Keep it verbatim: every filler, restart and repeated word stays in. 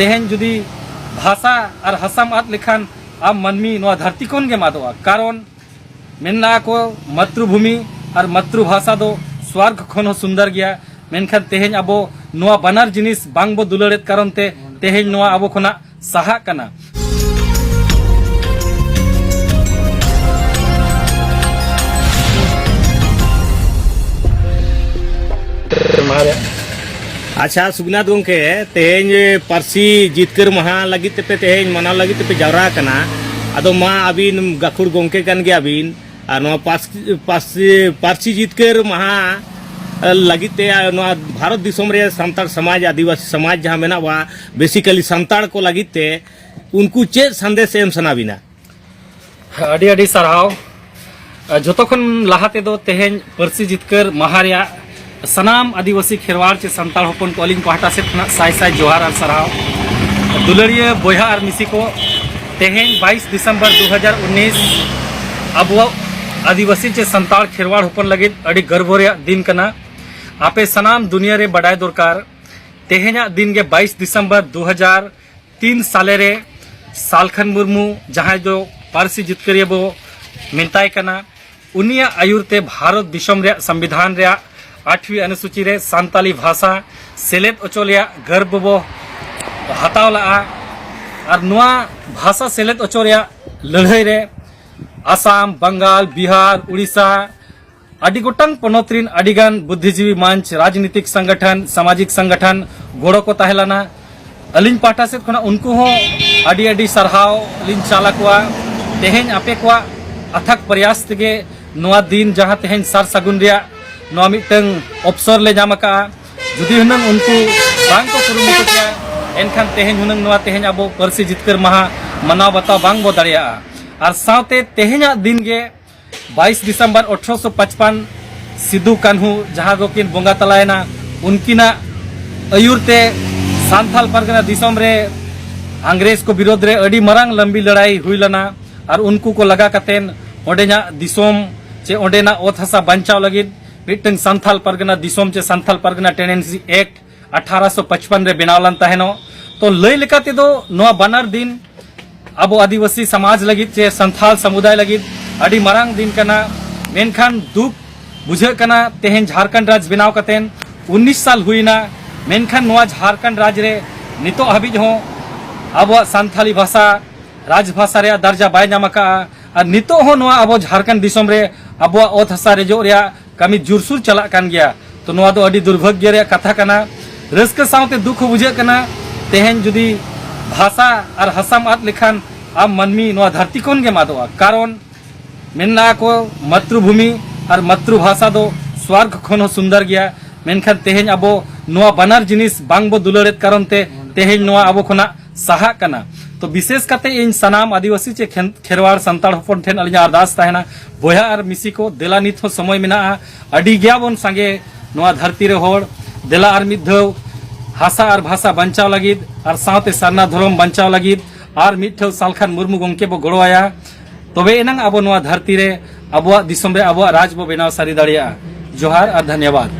ᱛᱮᱦᱮᱧ ᱡᱩᱫᱤ ᱵᱷᱟᱥᱟ ᱟᱨ ᱦᱟᱥᱟᱢ ᱟᱫ ᱞᱮᱠᱷᱟᱱ, ᱟᱢ ᱢᱟᱹᱱᱢᱤ ᱱᱚᱣᱟ ᱫᱷᱟᱹᱨᱛᱤ ᱠᱷᱚᱱ ᱜᱮᱢ ᱟᱫᱚᱜᱼᱟ᱾ ᱠᱟᱨᱚᱱ ᱢᱮᱱᱟᱜᱼᱟ ᱠᱚ, ᱢᱟᱛᱨᱩᱵᱷᱩᱢᱤ ᱟᱨ ᱢᱟᱛᱨᱩᱵᱷᱟᱥᱟ ᱫᱚ ᱥᱣᱟᱨᱜᱽ ᱠᱷᱚᱱ ᱦᱚᱸ ᱥᱩᱱᱫᱚᱨ ᱜᱮᱭᱟ᱾ ᱢᱮᱱᱠᱷᱟᱱ ᱛᱮᱦᱮᱧ ᱟᱵᱚ ᱱᱚᱣᱟ ᱵᱟᱱᱟᱨ ᱡᱤᱱᱤᱥ ᱵᱟᱝ ᱵᱚ ᱫᱩᱞᱟᱹᱲᱮᱫ ᱠᱟᱨᱚᱱ ᱛᱮ ᱛᱮᱦᱮᱧ ᱱᱚᱣᱟ ᱟᱵᱚ ᱠᱷᱚᱱᱟᱜ ᱥᱟᱦᱟᱜ ᱠᱟᱱᱟ᱾ ᱟᱪᱪᱷᱟ, ᱥᱩᱜᱽᱱᱟᱛᱷ ᱜᱚᱢᱠᱮ, ᱛᱮᱦᱮᱧ ᱯᱟᱹᱨᱥᱤ ᱡᱤᱛᱠᱟᱹᱨ ᱢᱟᱦᱟ ᱞᱟᱹᱜᱤᱫ ᱛᱮᱯᱮ, ᱛᱮᱦᱮᱧ ᱢᱟᱱᱟᱣ ᱞᱟᱹᱜᱤᱫ ᱛᱮᱯᱮ ᱡᱟᱣᱨᱟ ᱟᱠᱟᱱᱟ᱾ ᱟᱫᱚ ᱢᱟ, ᱟᱹᱵᱤᱱ ᱜᱟᱹᱠᱷᱩᱲ ᱜᱚᱢᱠᱮ ᱠᱟᱱ ᱜᱮᱭᱟᱵᱤᱱ, ᱟᱨ ᱱᱚᱣᱟ ᱯᱟᱹᱨᱥᱤ, ᱯᱟᱹᱨᱥᱤ, ᱯᱟᱹᱨᱥᱤ ᱡᱤᱛᱠᱟᱹᱨ ᱢᱟᱦᱟ ᱞᱟᱹᱜᱤᱫ ᱛᱮ, ᱟᱨ ᱱᱚᱣᱟ ᱵᱷᱟᱨᱚᱛ ᱫᱤᱥᱚᱢ ᱨᱮ ᱥᱟᱱᱛᱟᱲ ᱥᱚᱢᱟᱡᱽ, ᱟᱹᱫᱤᱵᱟᱹᱥᱤ ᱥᱚᱢᱟᱡᱽ ᱡᱟᱦᱟᱸ ᱢᱮᱱᱟᱜ ᱵᱚᱱᱟ, basically ᱥᱟᱱᱛᱟᱲ ᱠᱚ ᱞᱟᱹᱜᱤᱫ ᱛᱮ, ᱩᱱᱠᱩ ᱪᱮᱫ ᱥᱟᱸᱫᱮᱥ ᱮᱢ ᱥᱟᱱᱟ ᱵᱤᱱᱟ? ᱟᱹᱰᱤ ᱟᱹᱰᱤ ᱥᱟᱨᱦᱟᱣ᱾ ᱡᱚᱛᱚ ᱠᱷᱚᱱ ᱞᱟᱦᱟ ᱛᱮᱫᱚ ᱛᱮᱦᱮᱧ ᱯᱟᱹᱨᱥᱤ ᱡᱤᱛᱠᱟᱹᱨ ᱢᱟᱦᱟ ᱨᱮᱭᱟᱜ ᱥᱟᱱᱟᱢ ᱟᱹᱫᱤᱵᱟᱹᱥᱤ ᱠᱷᱮᱨᱣᱟᱲ ᱪᱮ ᱥᱟᱱᱛᱟᱲ ᱦᱚᱯᱚᱱ ᱠᱚ ᱟᱹᱞᱤᱧ ᱯᱟᱦᱴᱟ ᱥᱮᱫ ᱠᱷᱚᱱᱟᱜ ᱥᱟᱭ ᱥᱟᱭ ᱡᱚᱦᱟᱨ ᱟᱨ ᱥᱟᱨᱦᱟᱣ᱾ ᱫᱩᱞᱟᱹᱲᱤᱭᱟᱹ ᱵᱚᱭᱦᱟ ᱟᱨ ᱢᱤᱥᱤ ᱠᱚ, ᱛᱮᱦᱮᱧ ᱵᱟᱭᱤᱥ ᱰᱤᱥᱮᱢᱵᱚᱨ ᱫᱩ ᱦᱟᱡᱟᱨ ᱩᱱᱤᱥ ᱟᱵᱚᱣᱟᱜ ᱟᱹᱫᱤᱵᱟᱹᱥᱤ ᱪᱮ ᱥᱟᱱᱛᱟᱲ ᱠᱷᱮᱨᱣᱟᱲ ᱦᱚᱯᱚᱱ ᱞᱟᱹᱜᱤᱫ ᱟᱹᱰᱤ ᱜᱚᱨᱵᱚ ᱨᱮᱭᱟᱜ ᱫᱤᱱ ᱠᱟᱱᱟ᱾ ᱟᱯᱮ ᱥᱟᱱᱟᱢ ᱫᱩᱱᱤᱭᱟᱹ ᱨᱮ ᱵᱟᱰᱟᱭ ᱫᱚᱨᱠᱟᱨ, ᱛᱮᱦᱮᱧᱟᱜ ᱫᱤᱱ ᱜᱮ ᱵᱟᱭᱤᱥ ᱰᱤᱥᱮᱢᱵᱚᱨ ᱫᱩ ᱦᱟᱡᱟᱨ ᱛᱤᱱ ᱥᱟᱞᱮ ᱨᱮ ᱥᱟᱞᱠᱷᱟᱱ ᱢᱩᱨᱢᱩ, ᱡᱟᱦᱟᱸᱭ ᱫᱚ ᱯᱟᱹᱨᱥᱤ ᱡᱤᱛᱠᱟᱹᱨᱤᱭᱟᱹ ᱵᱚ ᱢᱮᱛᱟᱭ ᱠᱟᱱᱟ, ᱩᱱᱤᱭᱟᱜ ᱟᱹᱭᱩᱨ ᱛᱮ ᱵᱷᱟᱨᱚᱛ ᱫᱤᱥᱚᱢ ᱨᱮᱭᱟᱜ ᱥᱚᱝᱵᱤᱫᱷᱟᱱ ᱨᱮᱭᱟᱜ ᱟᱴᱷᱣᱤ ᱚᱱᱩᱥᱩᱪᱤ ᱨᱮ ᱥᱟᱱᱛᱟᱞᱤ ᱵᱷᱟᱥᱟ ᱥᱮᱞᱮᱫ ᱦᱚᱪᱚ ᱨᱮᱭᱟᱜ ᱜᱚᱨᱵᱚ ᱵᱚ ᱦᱟᱛᱟᱣ ᱞᱟᱜᱼᱟ᱾ ᱟᱨ ᱱᱚᱣᱟ ᱵᱷᱟᱥᱟ ᱥᱮᱞᱮᱫ ᱦᱚᱪᱚ ᱨᱮᱭᱟᱜ ᱞᱟᱹᱲᱦᱟᱹᱭ ᱨᱮ ᱟᱥᱟᱢ, ᱵᱟᱝᱜᱟᱞ, ᱵᱤᱦᱟᱨ, ᱩᱲᱤᱥᱥᱟ, ᱟᱹᱰᱤ ᱜᱚᱴᱟᱝ ᱯᱚᱱᱚᱛ ᱨᱤᱱ ᱟᱹᱰᱤ ᱜᱟᱱ ᱵᱩᱫᱽᱫᱷᱤᱡᱤᱵᱤ ᱢᱚᱧᱪ, ᱨᱟᱡᱽᱱᱤᱛᱤᱠ ᱥᱚᱝᱜᱚᱴᱷᱚᱱ, ᱥᱟᱢᱟᱡᱤᱠ ᱥᱚᱝᱜᱚᱴᱷᱚᱱ ᱜᱚᱲᱚ ᱠᱚ ᱛᱟᱦᱮᱸ ᱞᱮᱱᱟ᱾ ᱟᱹᱞᱤᱧ ᱯᱟᱦᱴᱟ ᱥᱮᱫ ᱠᱷᱚᱱᱟᱜ ᱩᱱᱠᱩ ᱦᱚᱸ ᱟᱹᱰᱤ ᱟᱹᱰᱤ ᱥᱟᱨᱦᱟᱣ ᱞᱤᱧ ᱪᱟᱞ ᱟᱠᱚᱣᱟ᱾ ᱛᱮᱦᱮᱧ ᱟᱯᱮ ᱠᱚᱣᱟᱜ ᱟᱛᱷᱟᱠ ᱯᱨᱚᱭᱟᱥ ᱛᱮᱜᱮ ᱱᱚᱣᱟ ᱫᱤᱱ ᱡᱟᱦᱟᱸ ᱛᱮᱦᱮᱧ ᱥᱟᱨ ᱥᱟᱹᱜᱩᱱ ᱨᱮᱭᱟᱜ ᱱᱚᱣᱟ ᱢᱤᱫᱴᱟᱝ ᱚᱯᱥᱚᱨ ᱞᱮ ᱧᱟᱢ ᱟᱠᱟᱫᱼᱟ᱾ ᱡᱩᱫᱤ ᱦᱩᱱᱟᱹᱝ ᱩᱱᱠᱩ ᱵᱟᱝ ᱠᱚ ᱠᱩᱨᱩᱢᱩᱴᱩ ᱠᱮᱭᱟ, ᱮᱱᱠᱷᱟᱱ ᱛᱮᱦᱮᱧ ᱦᱩᱱᱟᱹᱝ ᱱᱚᱣᱟ ᱛᱮᱦᱮᱧ ᱟᱵᱚ ᱯᱟᱹᱨᱥᱤ ᱡᱤᱛᱠᱟᱹᱨ ᱢᱟᱦᱟ ᱢᱟᱱᱟᱣ ᱵᱟᱛᱟᱣ ᱵᱟᱝ ᱵᱚ ᱫᱟᱲᱮᱭᱟᱜᱼᱟ᱾ ᱟᱨ ᱥᱟᱶᱛᱮ ᱛᱮᱦᱮᱧᱟᱜ ᱫᱤᱱ ᱜᱮ ᱵᱟᱭᱤᱥ ᱰᱤᱥᱮᱢᱵᱚᱨ ᱟᱴᱷᱨᱚᱥᱚ ᱯᱟᱸᱪᱯᱟᱱ ᱥᱤᱫᱩ ᱠᱟᱹᱱᱦᱩ, ᱡᱟᱦᱟᱸ ᱫᱚᱠᱤᱱ ᱵᱚᱸᱜᱟ ᱛᱟᱞᱟᱭᱮᱱᱟ, ᱩᱱᱠᱤᱱᱟᱜ ᱟᱹᱭᱩᱨ ᱛᱮ ᱥᱟᱱᱛᱟᱞ ᱯᱟᱨᱜᱟᱱᱟ ᱫᱤᱥᱚᱢ ᱨᱮ ᱤᱝᱨᱮᱡᱽ ᱠᱚ ᱵᱤᱨᱳᱫᱷ ᱨᱮ ᱟᱹᱰᱤ ᱢᱟᱨᱟᱝ ᱞᱟᱹᱢᱵᱤ ᱞᱟᱹᱲᱦᱟᱹᱭ ᱦᱩᱭ ᱞᱮᱱᱟ᱾ ᱟᱨ ᱩᱱᱠᱩ ᱠᱚ ᱞᱟᱜᱟ ᱠᱟᱛᱮᱱ ᱚᱸᱰᱮᱱᱟᱜ ᱫᱤᱥᱚᱢ ᱪᱮ ᱚᱸᱰᱮᱱᱟᱜ ᱚᱛ ᱦᱟᱥᱟ ᱵᱟᱧᱪᱟᱣ ᱞᱟᱹᱜᱤᱫ ᱢᱤᱫᱴᱟᱝ ᱥᱟᱱᱛᱟᱞ ᱯᱟᱨᱜᱟᱱᱟ ᱫᱤᱥᱚᱢ ᱪᱮ ᱥᱟᱱᱛᱟᱞ ᱯᱟᱨᱜᱟᱱᱟ ᱴᱮᱱᱰᱮᱱᱥᱤ ᱮᱠᱴ ᱟᱴᱷᱟᱨᱚᱥᱚ ᱯᱟᱸᱪᱯᱟᱱ ᱨᱮ ᱵᱮᱱᱟᱣ ᱞᱮᱱ ᱛᱟᱦᱮᱱᱚᱜ᱾ ᱛᱚ ᱞᱟᱹᱭ ᱞᱮᱠᱟ ᱛᱮᱫᱚ ᱱᱚᱣᱟ ᱵᱟᱱᱟᱨ ᱫᱤᱱ ᱟᱵᱚ ᱟᱹᱫᱤᱵᱟᱹᱥᱤ ᱥᱚᱢᱟᱡᱽ ᱞᱟᱹᱜᱤᱫ ᱪᱮ ᱥᱟᱱᱛᱟᱲ ᱥᱟᱢᱩᱫᱟᱭ ᱞᱟᱹᱜᱤᱫ ᱟᱹᱰᱤ ᱢᱟᱨᱟᱝ ᱫᱤᱱ ᱠᱟᱱᱟ᱾ ᱢᱮᱱᱠᱷᱟᱱ ᱫᱩᱠ ᱵᱩᱡᱷᱟᱹᱜ ᱠᱟᱱᱟ, ᱛᱮᱦᱮᱧ ᱡᱷᱟᱲᱠᱷᱚᱸᱰ ᱨᱟᱡᱽ ᱵᱮᱱᱟᱣ ᱠᱟᱛᱮᱱ ᱩᱱᱤᱥ ᱥᱟᱞ ᱦᱩᱭᱱᱟ, ᱢᱮᱱᱠᱷᱟᱱ ᱱᱚᱣᱟ ᱡᱷᱟᱲᱠᱷᱚᱸᱰ ᱨᱟᱡᱽ ᱨᱮ ᱱᱤᱛᱚᱜ ᱦᱟᱹᱵᱤᱡ ᱦᱚᱸ ᱟᱵᱚᱣᱟᱜ ᱥᱟᱱᱛᱷᱟᱞᱤ ᱵᱷᱟᱥᱟ ᱨᱟᱡᱽ ᱵᱷᱟᱥᱟ ᱨᱮᱭᱟᱜ ᱫᱟᱨᱡᱟ ᱵᱟᱭ ᱧᱟᱢ ᱟᱠᱟᱫᱼᱟ᱾ ᱟᱨ ᱱᱤᱛᱚᱜ ᱦᱚᱸ ᱱᱚᱣᱟ ᱟᱵᱚ ᱡᱷᱟᱲᱠᱷᱚᱸᱰ ᱫᱤᱥᱚᱢ ᱨᱮ ᱟᱵᱚᱣᱟᱜ ᱚᱛ ᱦᱟᱥᱟ ᱨᱮᱡᱚᱜ ᱨᱮᱭᱟᱜ ᱠᱟᱹᱢᱤ ᱡᱳᱨᱥᱳᱨ ᱪᱟᱞᱟᱜ ᱠᱟᱱ ᱜᱮᱭᱟ᱾ ᱛᱚ ᱱᱚᱣᱟ ᱫᱚ ᱟᱹᱰᱤ ᱫᱩᱨᱵᱷᱟᱜᱽᱭᱚ ᱨᱮᱭᱟᱜ ᱠᱟᱛᱷᱟ ᱠᱟᱱᱟ᱾ ᱨᱟᱹᱥᱠᱟᱹ ᱥᱟᱶᱛᱮ ᱫᱩᱠ ᱦᱚᱸ ᱵᱩᱡᱷᱟᱹᱜ ᱠᱟᱱᱟ᱾ ᱛᱮᱦᱮᱧ ᱡᱩᱫᱤ ᱵᱷᱟᱥᱟ ᱟᱨ ᱦᱟᱥᱟᱢ ᱟᱫ ᱞᱮᱠᱷᱟᱱ ᱟᱢ ᱢᱟᱹᱱᱢᱤ ᱱᱚᱣᱟ ᱫᱷᱟᱹᱨᱛᱤ ᱠᱷᱚᱱ ᱜᱮᱢ ᱟᱫᱚᱜᱼᱟ᱾ ᱠᱟᱨᱚᱱ ᱢᱮᱱᱟᱜᱼᱟ ᱠᱚ, ᱢᱟᱛᱨᱩᱵᱷᱩᱢᱤ ᱟᱨ ᱢᱟᱛᱨᱩᱵᱷᱟᱥᱟ ᱫᱚ ᱥᱣᱟᱨᱜᱽ ᱠᱷᱚᱱ ᱦᱚᱸ ᱥᱩᱱᱫᱚᱨ ᱜᱮᱭᱟ᱾ ᱢᱮᱱᱠᱷᱟᱱ ᱛᱮᱦᱮᱧ ᱟᱵᱚ ᱱᱚᱣᱟ ᱵᱟᱱᱟᱨ ᱡᱤᱱᱤᱥ ᱵᱟᱝ ᱵᱚ ᱫᱩᱞᱟᱹᱲᱮᱫ ᱠᱟᱨᱚᱱ ᱛᱮ ᱛᱮᱦᱮᱧ ᱱᱚᱣᱟ ᱟᱵᱚ ᱠᱷᱚᱱᱟᱜ ᱥᱟᱦᱟᱜ ᱠᱟᱱᱟ᱾ ᱛᱚ ᱵᱤᱥᱮᱥ ᱠᱟᱛᱮ ᱤᱧ ᱥᱟᱱᱟᱢ ᱟᱹᱫᱤᱵᱟᱹᱥᱤ ᱪᱮ ᱠᱷᱮᱱ-, ᱠᱷᱮᱨᱣᱟᱲ ᱥᱟᱱᱛᱟᱲ ᱦᱚᱯᱚᱱ ᱴᱷᱮᱱ ᱟᱹᱞᱤᱧᱟᱜ ᱟᱨᱫᱟᱥ ᱛᱟᱦᱮᱱᱟ, ᱵᱚᱭᱦᱟ ᱟᱨ ᱢᱤᱥᱤ ᱠᱚ, ᱫᱮᱞᱟ ᱱᱤᱛ ᱦᱚᱸ ᱥᱚᱢᱚᱭ ᱢᱮᱱᱟᱜᱼᱟ, ᱟᱹᱰᱤ ᱜᱮᱭᱟ ᱵᱚᱱ ᱥᱟᱸᱜᱮ ᱱᱚᱣᱟ ᱫᱷᱟᱹᱨᱛᱤ ᱨᱮ ᱦᱚᱲ, ᱫᱮᱞᱟ ᱟᱨ ᱢᱤᱫ ᱫᱷᱟᱣ ᱦᱟᱥᱟ ᱟᱨ ᱵᱷᱟᱥᱟ ᱵᱟᱧᱪᱟᱣ ᱞᱟᱹᱜᱤᱫ ᱟᱨ ᱥᱟᱶᱛᱮ ᱥᱟᱨᱱᱟ ᱫᱷᱚᱨᱚᱢ ᱵᱟᱧᱪᱟᱣ ᱞᱟᱹᱜᱤᱫ ᱟᱨ ᱢᱤᱫ ᱫᱷᱟᱣ ᱥᱟᱞᱠᱷᱟᱱ ᱢᱩᱨᱢᱩ ᱜᱚᱢᱠᱮ ᱵᱚ ᱜᱚᱲᱚ ᱟᱭᱟ᱾ ᱛᱚᱵᱮ ᱮᱱᱟᱝ ᱟᱵᱚ ᱱᱚᱣᱟ ᱫᱷᱟᱹᱨᱛᱤ ᱨᱮ ᱟᱵᱚᱣᱟᱜ ᱫᱤᱥᱚᱢ ᱨᱮ ᱟᱵᱚᱣᱟᱜ ᱨᱟᱡᱽ ᱵᱚ ᱵᱮᱱᱟᱣ ᱥᱟᱹᱨᱤ ᱫᱟᱲᱮᱭᱟᱜᱼᱟ᱾ ᱡᱚᱦᱟᱨ ᱟᱨ ᱫᱷᱚᱱᱭᱚᱵᱟᱫ᱾